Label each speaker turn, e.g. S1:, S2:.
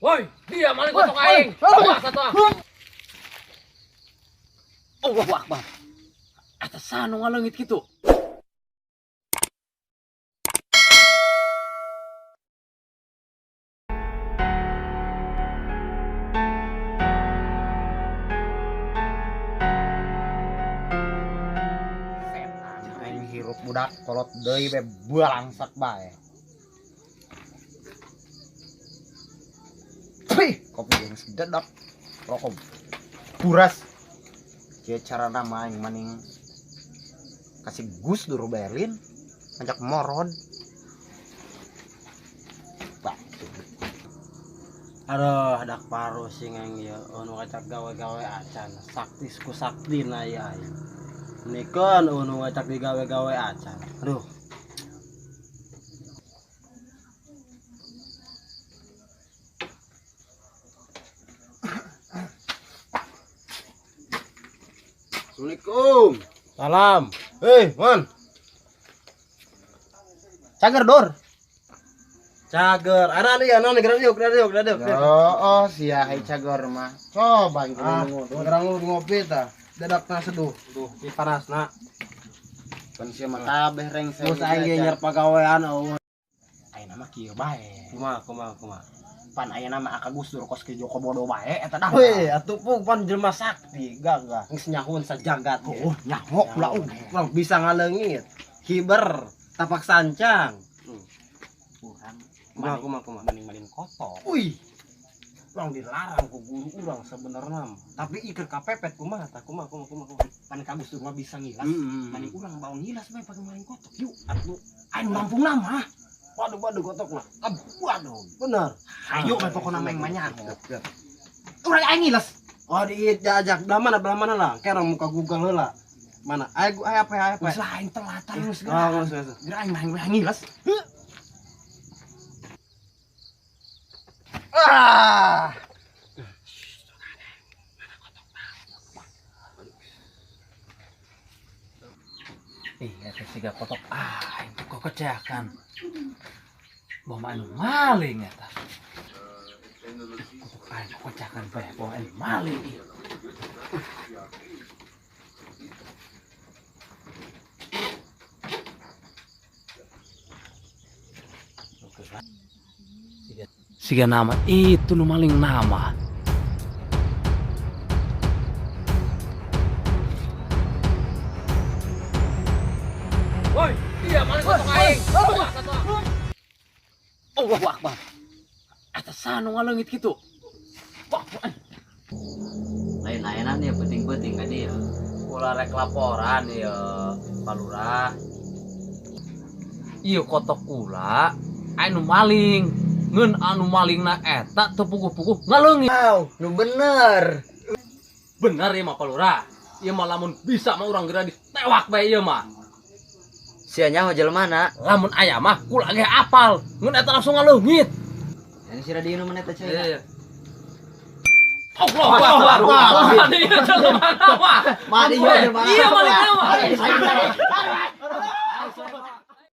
S1: Woi, dia maling kotok aing. Awas atuh. Allahu Akbar. Eta sanu ngaleungit kitu.
S2: Setan aing hirup budak kolot deui be balangsak bae. Pih, kopi geus dedek. Rokok buras. Kieu carana mah aing maning kasih Gus Dur Berlin ngajak morod. Batu.
S3: Aduh, dak paruh sing aing ieu anu kacak gawe-gawe acan. Sakti ku sakti na ieu aing. Nikeun anu kacak digawe-gawe acan. Aduh.
S2: Assalamualaikum.
S3: Salam.
S2: Hei, Man. Cager dor.
S3: Cager. Ana nih, ana nih, gerak yuk, gerak yuk, gerak yuk.
S2: Oh, sia hai cager mah. Coba aing
S3: Ah,
S2: kudu
S3: gerang lu ngopi tah. Dadak na seduh. Duh, di panas na.
S2: Pan sia mah kabeh rengse.
S3: Terus aing ge nyer pagawean eueuh.
S2: Ayeuna mah kieu bae.
S3: Kumaha, kumaha, kumaha.
S2: Pan ayeuna mah aka Gus Dur kos ke Joko Bodo bae eta dah.
S3: Weh, atuh pung pan jelema sakti gagah. Geus nyahun sajagat.
S2: Oh, nyaho kula oge.
S3: Urang bisa ngaleungit. Hiber, tapak sancang.
S2: Urang
S3: Kumaha, kumaha, kumaha.
S2: maning-maning kotok.
S3: Wih. Urang dilarang ku guru urang sebenarnya. Tapi iker kapepet kumaha tah, kumaha, kumaha, kumaha, kumaha.
S2: Pan ka Gus Dur mah bisa ngilas.
S3: Heeh.
S2: Maning urang bau ngilas bae pake maling kotok. Yuk,
S3: Atuh
S2: aing Lampung nama.
S3: Waduh, waduh, kotok lah.
S2: Waduh.
S3: Bener.
S2: Ayo bae pokona mah mah nyaho. Urang aing ngilas.
S3: Oh, diajak belah mana, belah mana lah. Kayak orang muka Google heula. Mana? Ayo, ayo apa, ayo apa?
S2: Geus lah aing telat terus
S3: Oh, geus, geus.
S2: Geura aing mah ngilas.
S3: Ah.
S1: Ih, eta siga kotok aing tuh kokeceakan. Bawa anu maling eta. Kotok aing kokeceakan bae, bawa anu maling ieu. Siga nama itu nu maling nama. Woi, dia maling kotok aing. Allahu Akbar. Eta sanu ngaleungit kitu. Wah,
S4: Lain-lainan ya penting-penting ka dia.
S1: Kula rek laporan ya, Pak Lurah. Ieu kotok kula anu maling. Ngeun anu malingna eta teu puguh-puguh ngaleungit.
S4: Wow, nu bener.
S1: Bener ieu mah Pak Lurah. Ieu mah lamun bisa mah urang geura ditewak bae ieu mah.
S4: Sia nyaho jelema na.
S1: Lamun aya mah kula ge apal. Ngeun eta langsung ngaleungit.
S4: Yang si radio nu mana eta cai?
S1: Iya. Allah Akbar. Mah.
S4: Mah, iya jelema.
S1: Iya maling mah.